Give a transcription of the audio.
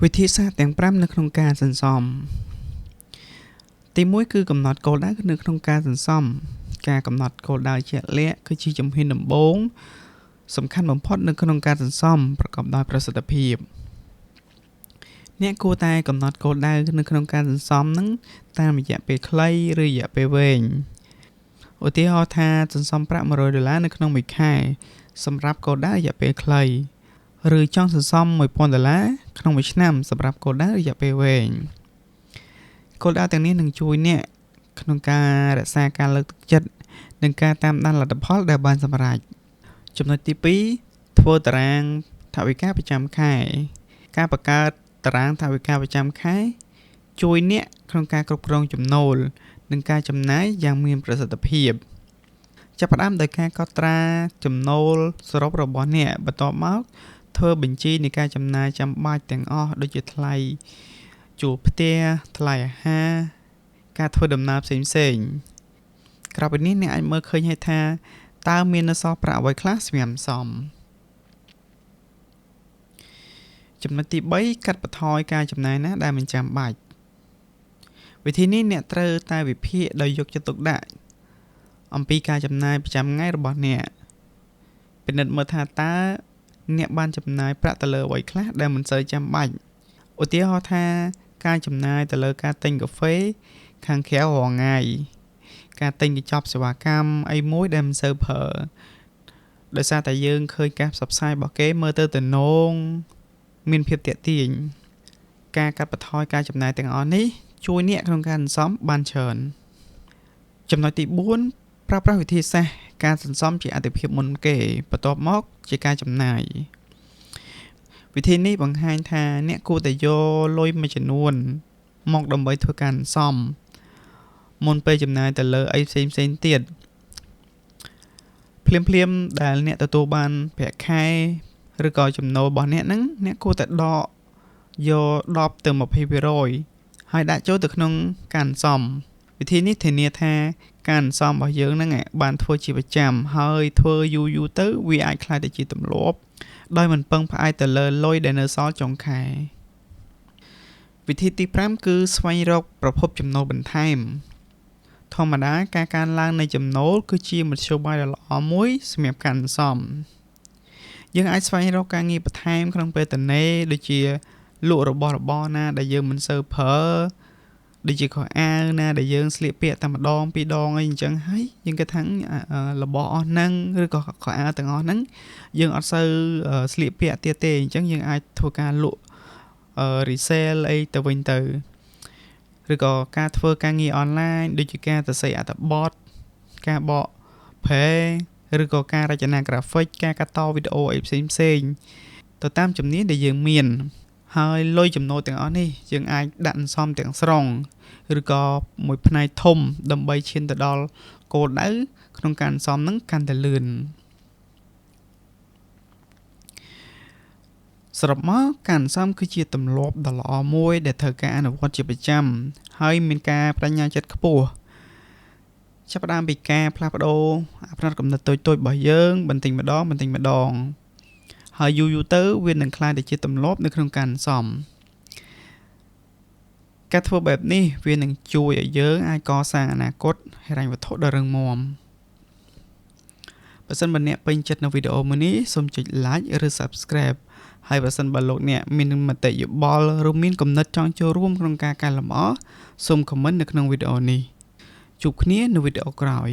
វិធីសាស្ត្រទាំង5នៅក្នុងការសន្សំទី1គឺកំណត់គោលដៅនៅក្នុងការសន្សំការកំណត់គោលដៅជាក់លាក់គឺជាជំហានដំបូងសំខាន់បំផុតនៅក្នុងការសន្សំប្រកបដោយប្រសិទ្ធភាពអ្នកគួរតែកំណត់គោលដៅនៅក្នុងការសន្សំនឹងតាមរយៈពេលខ្លីឬរយៈពេលវែងឧទាហរណ៍ថាសន្សំប្រាក់100ដុល្លារនៅក្នុងមួយខែសម្រាប់គោលដៅរយៈពេលខ្លីឬចង់សន្សំ1000ដុល្លារក្នុងមួយឆ្នាំសម្រាប់គោលដៅរយៈពេលវែងគោលដៅទាំងនេះនឹងជួយអ្នកក្នុងការរក្សាការលើកទឹកចិត្តនិងការតាមដានលទ្ធផលដែលបានសម្រេចចំណុចទី2ធ្វើតារាងថវិកាប្រចាំខែការបង្កើតតារាងថវិកាប្រចាំខែជួយអ្នកក្នុងការគ្រប់គ្រងចំណូលនិងការចំណាយយ៉ាងមានប្រសិទ្ធភាពចាប់ផ្ដើមដោយការកត់ត្រាចំណូលសរុបរបស់អ្នកបន្ទាប់មកធ្វើបញ្ជីនៃការចំណាយចាំបាច់ទាំងអស់ដូចជាថ្លៃជួលផ្ទះថ្លៃអាហារការធ្វើដំណើរផ្សេងៗក្រៅពីនេះអ្នកអាចមើលឃើញហើយថាតើមាននៅសល់ប្រាក់អ្វីខ្លះសម្រាប់សំចំណុចទី3កាត់បន្ថយការចំណាយណាដែលមិនចាំបាច់វិធីនេះអ្នកត្រូវតែវិភាគដោយយកចិត្តទុកដាក់អំពីការចំណាយប្រចាំថ្ងៃរបស់អ្នកពិនិត្យមើលថាតើអ្នកបានចំណាយប្រាក់ទៅលើអ្វីខ្លះដែលមិនសូវចាំបាច់ឧទាហរណ៍ថាការចំណាយទៅលើការទិញកាហ្វេខាងក្រៅរាល់ថ្ងៃការទិញកញ្ចប់សេវាកម្មអីមួយដែលមិនសូវប្រើដោយសារតែយើងឃើញការផ្សព្វផ្សាយរបស់គេមើលទៅទំនងមានភាពទាក់ទាញការកាត់បន្ថយការចំណាយទាំងអស់នេះជួយអ្នកក្នុងការសន្សំបានច្រើនចំណុចទី4ប្រើប្រាស់វិធីសាស្ត្រការសន្សំជាអាទិភាពមុនគេបន្ទាប់មកជាការចំណាយវិធីនេះបង្ហាញថាអ្នកគួរតែយកលុយមួយចំនួនមកដើម្បីធ្វើការសន្សំមុនពេលចំណាយទៅលើអីផ្សេងៗទៀតភ្លាមៗដែលអ្នកទទួលបានប្រាក់ខែឬក៏ចំណូលរបស់អ្នកហ្នឹងអ្នកគួរតែដកយក10ទៅ20%ហើយដាក់ចូលទៅក្នុងការសន្សំវិធីនេះធានាថាការសន្សំរបស់យើងហ្នឹងបានធ្វើជាប្រចាំហើយធ្វើយូរៗទៅវាអាចក្លាយទៅជាទម្លាប់ដោយមិនពឹងផ្អែកទៅលើលុយដែលនៅសល់ចុងខែវិធីទី5គឺស្វែងរកប្រភពចំណូលបន្ថែមធម្មតាការកើនឡើងនៃចំណូលគឺជាមធ្យោបាយដ៏ល្អមួយសម្រាប់ការសន្សំយើងអាចស្វែងរកការងារបន្ថែមក្នុងពេលទំនេរដូចជាលក់របស់របរណាដែលយើងមិនសូវប្រើដូចជាខោអាវណាដែលយើងស្លៀកពាក់តែម្ដងពីរដងអីអញ្ចឹងហើយយើងគិតថារបស់អស់ហ្នឹងឬក៏ខោអាវទាំងអស់ហ្នឹងយើងអត់សូវស្លៀកពាក់ទៀតទេអញ្ចឹងយើងអាចធ្វើការលក់ resale អីទៅវិញទៅឬក៏ការធ្វើការងារអនឡាញដូចជាការសរសេរអត្ថបទការបកប្រែឬក៏ការរចនាក្រាហ្វិកការកាត់តវីដេអូអីផ្សេងៗទៅតាមជំនាញដែលយើងមានហើយលុយចំណូលទាំងអស់នេះយើងអាចដាក់សន្សំទាំងស្រុងឬក៏មួយផ្នែកធំដើម្បីឈានទៅដល់គោលដៅក្នុងការសន្សំនឹងកាន់តែលឿនសរុបមកការសន្សំគឺជាទម្លាប់ដ៏ល្អមួយដែលត្រូវការអនុវត្តជាប្រចាំហើយមានការបដិញ្ញាចិត្តខ្ពស់ចាប់ផ្ដើមពីការផ្លាស់ប្ដូរផ្នត់គំនិតតូចៗរបស់យើងបន្តិចម្ដងបន្តិចម្ដងហើយយូរៗទៅវានឹងក្លាយទៅជាទម្លាប់នៅក្នុងការសន្សំការធ្វើបែបនេះវានឹងជួយឲ្យយើងអាចកសាងអនាគតហិរញ្ញវត្ថុដ៏រឹងមាំបើសិនបើអ្នកពេញចិត្តនៅវីដេអូមួយនេះសូមចុច Like ឬ Subscribe ហើយបើសិនបើលោកអ្នកមានមតិយោបល់ឬមានគំនិតចង់ចូលរួមក្នុងការកែលម្អសូម Comment នៅក្នុងវីដេអូនេះជួបគ្នានៅវីដេអូក្រោយ